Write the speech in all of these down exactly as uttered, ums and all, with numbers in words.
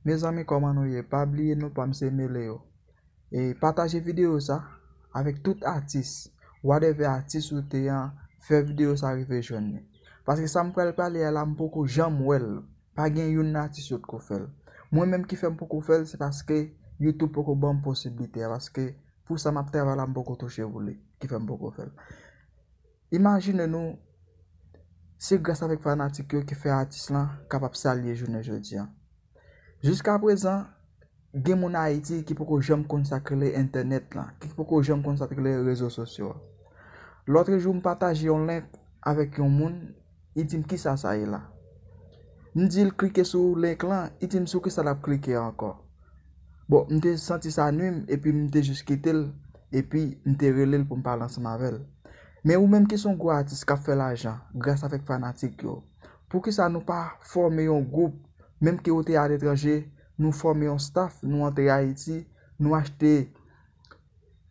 Mezanmi, kòman nou ye? Pa bliye non pa m se Mele yo. E pataje videyo sa avèk tout atis. Whatever atis ou te an, fè videyo sa rive jwenn li. Paske sa m pral pale a la, m poko janm wè l. Pa gen youn nan atis yo t ko fè l. Mwen menm ki fè m poko fè l, se paske YouTube poko ban m posiblite a, paske pou sa m ap travay la, m poko touche pou li, ki fè m poko fè l. Imajine nou, se gras avèk fanatik yo ki fè atis lan kapab sa l ye jounen jodi a. Jiskaprezan, gen moun Ayiti ki poko janm konn sa k rele entènèt lan, ki poko janm konn sa k rele rezo sosyo a. Lòtrejou, m pataje yon link avèk yon moun, li di m kisa sa ye la. M di l klike sou link lan, li di m sou kisa l ap klike ankò. Bon, m te santi sa nwi m, epi m te jis kite l, epi m te rele l pou m pale ansanm avè l. Men ou menm ki se yon gwo atis k ap fè lajan gras avèk fanatik yo, poukisa nou pa fòme yon gwoup, menm ke ou te aletranje, nou fòme yon staff, nou antre Ayiti, nou achte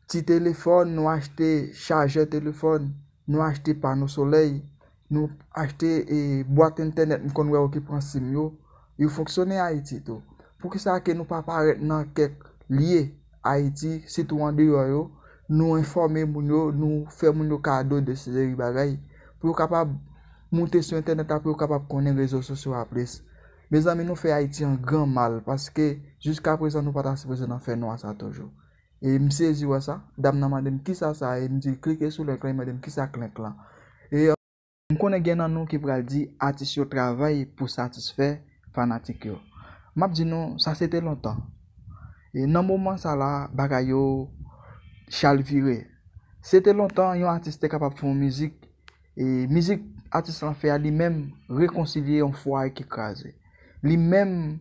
ti telefòn, nou achte chajè telefòn, nou achte pano solèy, nou achte e, bwat entènèt, m konn wè yo ki pran sim yo, yo fonksyone Ayiti tou. Poukisa ke nou pa parèt nan kèk lye Ayiti, sitou andeyò yo, nou enfòme moun yo, nou fè moun yo kado de seri bagay, pou yo kapab moute sou entènèt la, pou yo kapab konnen rezo sosyo a plis. Mezanmi, nou fè Ayiti an gran mal, paske jiskaprezan nou pa ta sipoze nan fènwa sa toujou. E m sezi wè sa, dam nan mande m kisa sa ye, m di l klike sou link lan, li mande m kisa k link lan. E m konnen gen nan nou ki pral di atis yo travay pou satisfè fanatik yo. M ap di nou, sa se te lontan. E nan moman sa la, bagay yo chalvire. Se te lontan, yon atis te kapab fè yon mizik, e mizik atis lan fè a li menm rekonsilye yon fwaye ki kraze. Li menm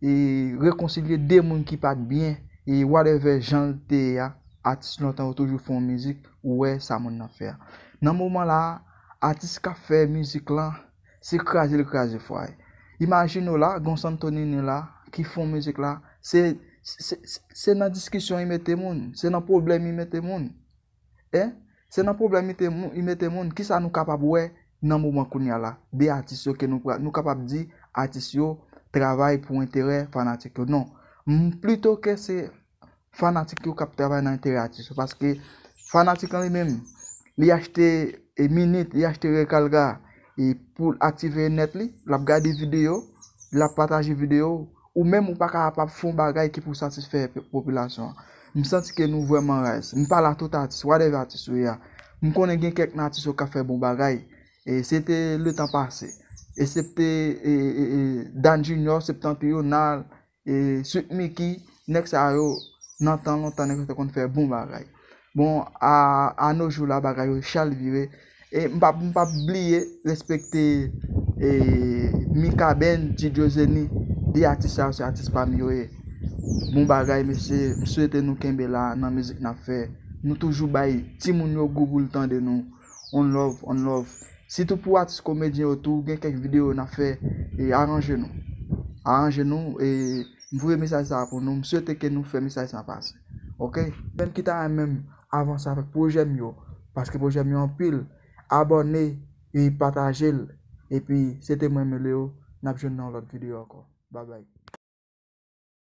e rekonsilye de moun ki pa t byen, e whatever jan l te ye a, atis lontan yo toujou fè yon mizik, ou wè sa moun nan fè a. Nan moman la a, atis k ap fè mizik lan, se kraze l kraze fwaye. Imajine w la, gon Santonini la, ki fè yon mizik la, se, se, se, se nan diskisyon li mete moun, se nan pwoblèm li mete moun. E, se nan pwoblèm li te mou- li mete moun. Kisa nou kapab wè nan moman kounye a la de atis yo ke nou pra- nou kapab di atis yo travay pou enterè fanatik yo? Non. M, plito ke se fanatik yo k ap travay nan enterè atis yo, paske fanatik lan li menm, li achte e minit, li achte rekalga e pou l aktive nèt li, l ap gade videyo, l ap pataje videyo, ou menm ou pa kapab fè yon bagay ki pou satisfè pe- popilasyon an. M santi ke nou vrèman raz. M pale a tout atis, whatever atis ou ye a. M konnen gen kèk nan atis yo k ap fè bon bagay. E se te letan pase. Eksepte e, e, e, Dan Junior, Septentrional, e, Sweet Micky, nèg sa yo, nan tan lontan, nèg sa yo te konn fè bon bagay. Bon, a, a no jou la, bagay yo chalvire. E m p ap, m p ap bliye respekte e, Mikaben, Didyo Zeni, de atis sa yo se atis pa m yo ye. Bon bagay, mesye, m swete nou kenbe la nan mizik n ap fè. Nou toujou bay timoun yo gou pou l tande nou. On love, on love. Sitou pou atis komedyen yo tou, gen kèk videyo n ap fè, e aranje nou. Aranje nou, e m voye mesaj sa a pou nou. M swete ke nou fè mesaj sa a pase. Oke? Menm ki ta renmen m avanse avèk pwojè m yo, paske pwojè m yo anpil, abòne e pataje l. Epi, se te mwen, Meleo, n ap jwenn nan yon lòt videyo ankò. Babay.